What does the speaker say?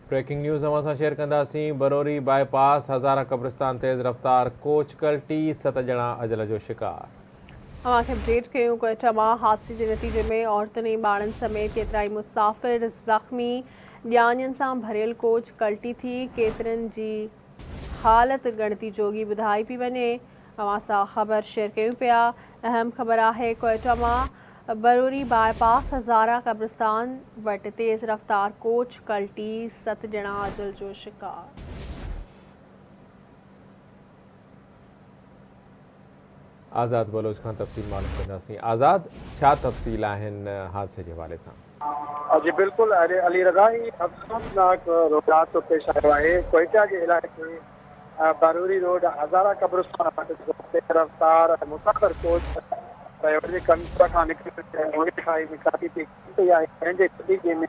Breaking news اوهان سان share ڪنداسين، بروري باء پاس هزاره قبرستان تيز رفتار ڪوچ ڪلٽي، ست ڄڻا اجل جو شڪار. اوهان کي اپڊيٽ ڪيون ڪوئيٽا مان حادثي جي نتيجي ۾ عورتن ۽ ٻارڙن سميت ڪيترائي مسافر زخمي، ڄاڃين سان ڀريل ڪوچ ڪلٽي ٿي، ڪيترن جي حالت ڳڻتي جوڳي ٻڌائي پئي وڃي، اوهان سان خبر شيئر ڪيون پيا، اهم خبر آهي ڪوئيٽا مان بروري باء پاس هزاره قبرستان وٽ تيز رفتار ڪوچ ڪلٽي، ست ڄڻا اجل جو شڪار. آزاد بلوچ کان تفصيل معلوم ڪنداسين. آزاد ڇا تفصيل آهن حادثي جي حوالي سان؟ جي بلڪل علي رضا هي افسوسناڪ روڊ حادثو پيش آيو آهي ڪوئيٽا جي علائقي باروري روڊ هزارا قبرستان وٽ تيز رفتار مسافر ڪوچ ريوڙي ڪنٽ کان نڪري کائي ۾ ڪاٽي ٿي پئي آهي جنهن جي نتيجي ۾